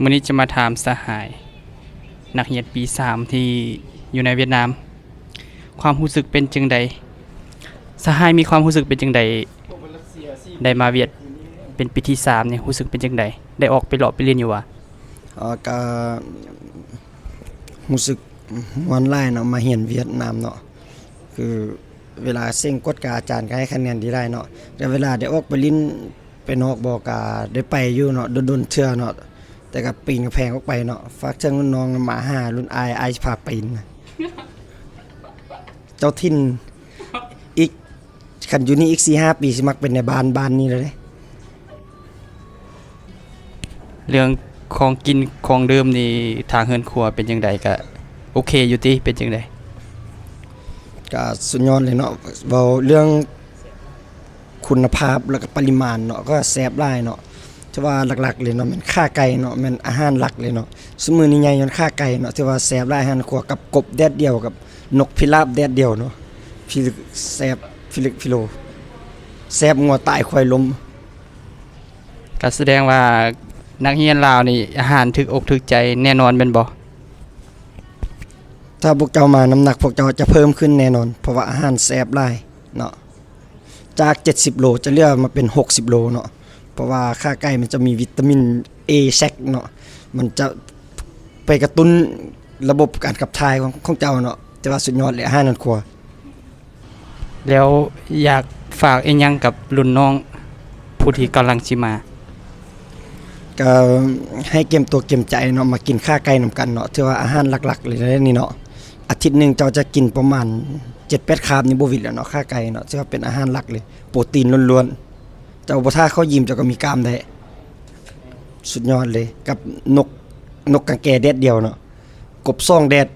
ມື້ນີ້ຈະມາຖາມສະຫາຍ ນັກຮຽນປີສາມທີ່ຢູ່ໃນຫວຽດນາມ ຄວາມຮູ້ສຶກເປັນຈັ່ງໃດ? ສະຫາຍມີຄວາມຮູ້ສຶກເປັນຈັ່ງໃດ ໄດ້ມາຫວຽດເປັນປີທີສາມນີ້ ຮູ້ສຶກເປັນຈັ່ງໃດ? ໄດ້ອອກໄປເລາະໄປຫຼິ້ນຢູ່ຫວາ? ເອີ ກະຮູ້ສຶກມ່ວນຫຼາຍເນາະ ມາຮຽນຫວຽດນາມເນາະ ຄືເວລາເສັງກວດກາອາຈານກະໃຫ້ຄະແນນດີຫຼາຍເນາະ ແຕ່ເວລາໄດ້ອອກໄປຫຼິ້ນ ໄປນອກບໍ່ກະໄດ້ໄປຢູ່ເນາະ ດົນໆເທື່ອເນາະ ແຕ່ກະປີນກຳແພງອອກໄປເນາະ ຝາກເຖິງລຸ້ນນ້ອງນຳ ມາຫາລຸ້ນອ້າຍ ອ້າຍຊິພາປີນນະ ເຈົ້າຖິ່ນ ອີກ ຄັນຢູ່ນີ້ອີກສີ່ຫ້າປີຊິມັກເປັນນາຍບ້ານບ້ານນີ້ແລ້ວເດ້. ເລື່ອງຂອງກິນຂອງດື່ມນີ້ ທາງເຮືອນຄົວເປັນຈັ່ງໃດ? ກະໂອເຄຢູ່ຕິ? ເປັນຈັ່ງໃດ? ກະສຸດຍອດເລີຍເນາະ ເວົ້າເລື່ອງຄຸນນະພາບ ແລ້ວກະປະລິມານເນາະ ກະແຊບຫຼາຍເນາະ ຖືວ່າຫຼັກໆເລີຍເນາະ ແມ່ນຂາໄກ່ເນາະ ແມ່ນອາຫານຫຼັກເລີຍເນາະ ຊຸມື້ນີ້ໃຫຍ່ຍ້ອນຂາໄກ່ເນາະ ຖືວ່າແຊບຫຼາຍ ອາຫານຄົວກັບກົບແດດດຽວ ກັບນົກພິລາບແດດດຽວເນາະ ພິລຶກແຊບ ພິລຶກພິໂລ ແຊບງົວຕາຍຄວາຍລົ້ມ. ກະສະແດງວ່ານັກຮຽນລາວນີ້ ອາຫານຖືກອົກຖືກໃຈແນ່ນອນແມ່ນບໍ່? ຖ້າພວກເຈົ້າມາ ນ້ຳໜັກພວກເຈົ້າຈະເພີ່ມຂຶ້ນແນ່ນອນ ເພາະວ່າອາຫານແຊບຫຼາຍເນາະ ຈາກເຈັດສິບໂລ ຈະເຫຼືອມາເປັນຫົກສິບໂລເນາະ ເພາະວ່າຂາໄກ່ມັນຈະມີວິຕາມິນ A ແຊກເນາະ ມັນຈະໄປກະຕຸ້ນລະບົບການຂັບຖ່າຍຂອງ ຂອງເຈົ້າເນາະ ແຕ່ວ່າສຸດຍອດເລີຍ ອາຫານເຮືອນຄົວ. ແລ້ວຢາກຝາກອີ່ຫຍັງກັບລຸ້ນນ້ອງຜູ້ທີ່ກຳລັງຊິມາ? ກະໃຫ້ກຽມຕົວກຽມໃຈເນາະ ມາກິນຂາໄກ່ນຳກັນເນາະ ຖືວ່າອາຫານຫຼັກໆເລີຍນີ້ເນາະ ອາທິດໜຶ່ງເຈົ້າຈະກິນປະມານເຈັດແປດຄາບນີ້ບໍ່ຫວິດແລ້ວເນາະ ຂາໄກ່ເນາະ ຖືວ່າເປັນອາຫານຫຼັກເລີຍ ໂປຣຕີນລ້ວນໆ ເຈົ້າບໍ່ຖ້າເຂົ້າຢິມເຈົ້າກະມີກ້າມໄດ້ ສຸດຍອດເລີຍ ກັບນົກ ນົກກາງແກແດດດຽວເນາະ ກົບສອງແດດ